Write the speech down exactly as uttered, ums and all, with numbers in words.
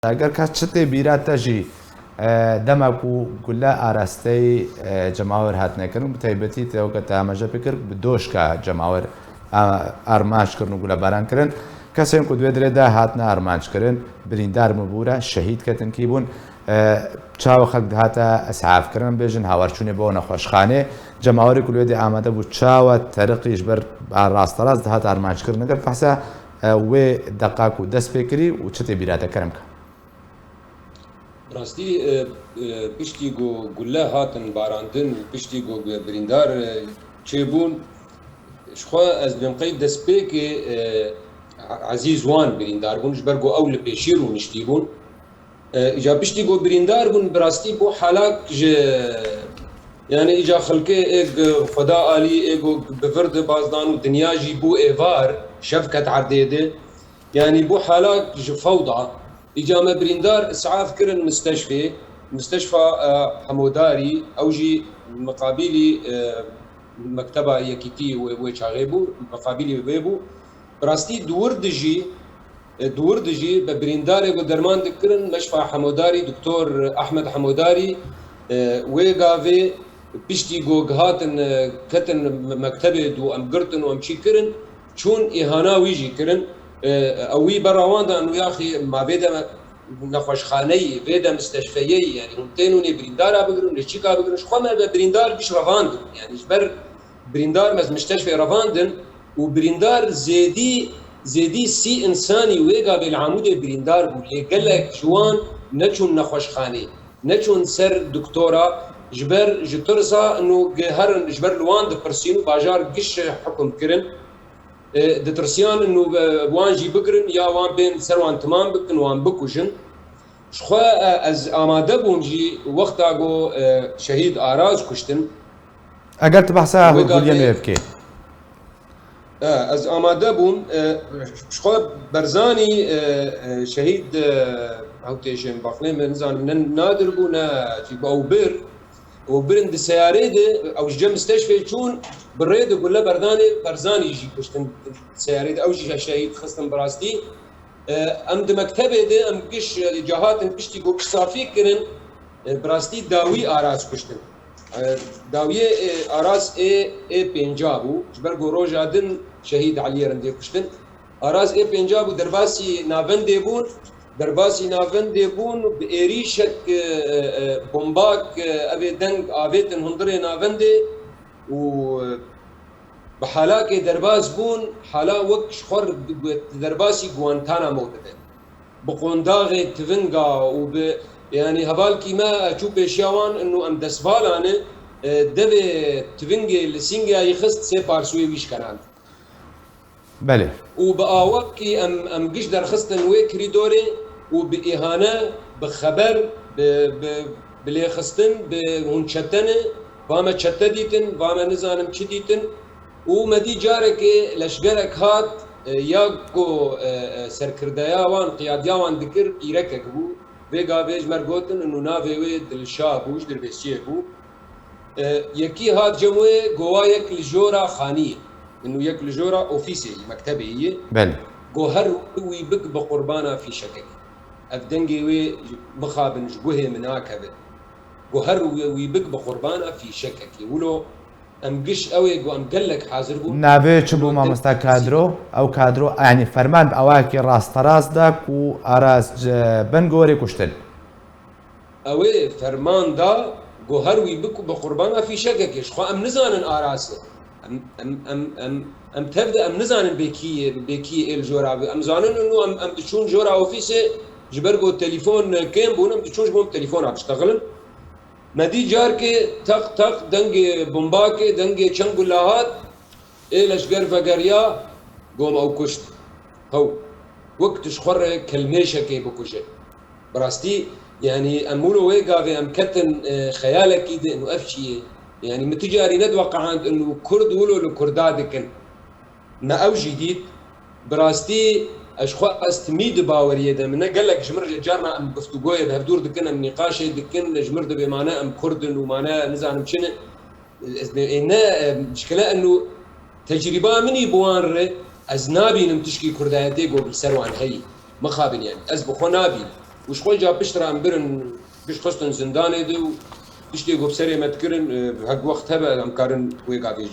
Eger kes çi tê bîra te jî, e, dema ku gule arasteyî, e, cemawir hatine kirin, bi taybetî te weke te amaje bikir, bi doşka cemawir, a, armanc kirin û gulebaran kirin. Kesên ku di wê dirê de hatine armanc kirin, birîndar bûn bûra, şehîd ketin kî bûn. E, çawa xelk dihate esaf kirin, bêjin hawarçûnê bo nexweşxanê. Cemawirê ku li wê dê amade bû, çawa teriqî ji ber rasterast dihate armanc kirin. Eger behsa, e, wê deqa ku dest pê kirî û çi tê bîra te, kerem ke? Rastî, e, e, piştî ku gule hatin barandin û piştî ku birîndar, e, çêbûn, ji xwe ez dibêm qey destpêkê, e, Ezîz wan birîndar bûn, ji ber ku ew li pêşî rûniştî bûn. E, îca piştî ku birîndar bûn, bi rastî bû halak ji, yani îca xelkê ê ku Xweda alî, ê ku bi vir de baz dan û dinya jî bû êvar, şev ket erdê de. Yani bû halak ji fewda. Îca me birîndar isaf kirin misteşfê, misteşfa, e, Hemodarî, ew jî miqabîlî, e, mekteba yekîtî wê, wê çaxê bû, miqabîlî wê bû. Bi rastî di wir de jî, e, di wir de jî bi birîndarê ku derman dikirin, meşfa Hemodarî, Doktor Ahmed Hemodarî, e, wê gavê piştî ku gihatin, e, ketin me-, mektebê dû em girtin û em çî kirin, çûn îhana wî jî kirin. E, ew wî bera wan da, û yaxî ma vê de me-, nexweşxaneyî, vê de misteşfeyeyî, yani hûn tên hûnê birîndara bigirin, lê çîka bigirin, ji xwe me be birîndar giş revandin. Yani ji ber birîndar me ez misteşfê revandin û birîndar zêdî, zêdî sî insanî wê gavê li Amûdê birîndar bû. Lê gelek ji wan neçûn nexweşxanê, neçûn ser doktora, ji ber, ji tirsa, û herin ji ber li wan dipirsîn û bajar giş hukum kirin. E, ditirsiyan û, e, wan jî bigirin ya wan bên ser wan timam bikin, wan bikujin. Ji xwe, e, ez amade bûm jî wexta ku, e, şehîd Araz kuştin. Eger tu behsa Wê Hûrguliyê gavê nû bikê. E, ez amade bûm, e, ji xwe Berzanî, e, e, şehîd, e, ew têşên baqlê min nizanim ne Nadir bû, ne jî ew bir. Û birin di seyarê de, ew ji cem misteşfê çûn, bi rê de gule berdanê Berzanî jî kuştin seyarê de. Ew jî şehîd xistin bi rastî. E, em di mektebê de, em giş, e, cahatin piştî ku giş safî kirin, e, bi rastî dawî Araz kuştin. E, dawiyê, e, Araz ê, ê pênca bû. Ji ber ku roja din şehîd Eliyê Rindê kuştin. Araz ê pênca bû, derbasî navendê bûn. Derbasî navendê bûn, bi êrîşek, e, e, e, bombak, e, ev ê deng avêtin hundirê navendê û, e, bi halakê derbas bûn, hala wek ji xwe derbasî Guantanamo dibe. Bi qondaxê tivinga û bi, yani hevalkî me çû pêşiya wan, û em destvala ne, e, devê tivingê li Sîngeyayî xist, sê parsûyê wî ji kenand. Belê. Û bi awakî em, em giş derxistin wê kirîdorê û bi îhane, bi xeber, bi, bi, bi lêxistin, bi hûn çete ne, va me çete dîtin, va me nizanim çi dîtin. Û me dî carekê leşgerek hat, e, ya ku, e, e, serkirdeya wan, qiyadiya wan dikir, pîrekek bû. Vê gavê ji me re gotin, û navê wê Dilşa bû, ji Dirbêsiyê bû. E, yekî hat cem wê, go wa yek li jora xaniyê, û yek li jora ofîsê yî, mektebê yî. Belê. Go her wî bik bi qurbana fîşekekê. Ev dengê wê mixabin ji guhê min nakeve. Go her wî, wî bik bi qurbana fîşekekê. Wilo em giş ew ê ku em gelek hazir bûn. Navê çi bû, mamosta Kadro? Ew Kadro, yani ferman bi awakî rasterast da ku Araz ji bin gorê kuştin. Ew ê ferman da ku her wî biku bi qurbana fîşekekê. Ji xwe em nizanin Aras e. Em, em, em, em, em tev de em nizanin bê kî yê, bê kî yê ê li jora bi. Em zanin û em, em diçûn jora ofîsê, ji ber ku telefon kêm bûn, em diçûn ji bo em telefona biştexilin. Me dî carkê teq teq dengê bombakê, dengê çend gula hat, ê leşger vegeriya, got, ew kuşt. Hew, wek tu ji xwe re kelmêşekê bikuje. Bi rastî, yanî em wilo wê gavê em ketin, e, xeyalekî de, û ev çi ye? Yanî min tu carî nediweqehand û Kurd wilo li Kurda dikin. Me ew jî dît. Bi rastî, ez ji xwe ez timî di baweriyê de min e. Gelek ji min re carna em guftûgoyê bi hevdûr dikin, em nîqaşê dikin, ji min re dibê mane em Kurd in û mane nizanim çi ne. Ez ne, e, ne, e, ji kele eno tecrîba min î bi wan re, ez nabînim tişkî Kurdayetê ku bi ser wan heyî. Mixabin yani, ez bi xwe nabînim. Û ji xwe ca pişt re em birin, pişt xistin zindanê de û tiştê ku bi serê me dikirin, e, hek wext hebe em karin wê gavê jî.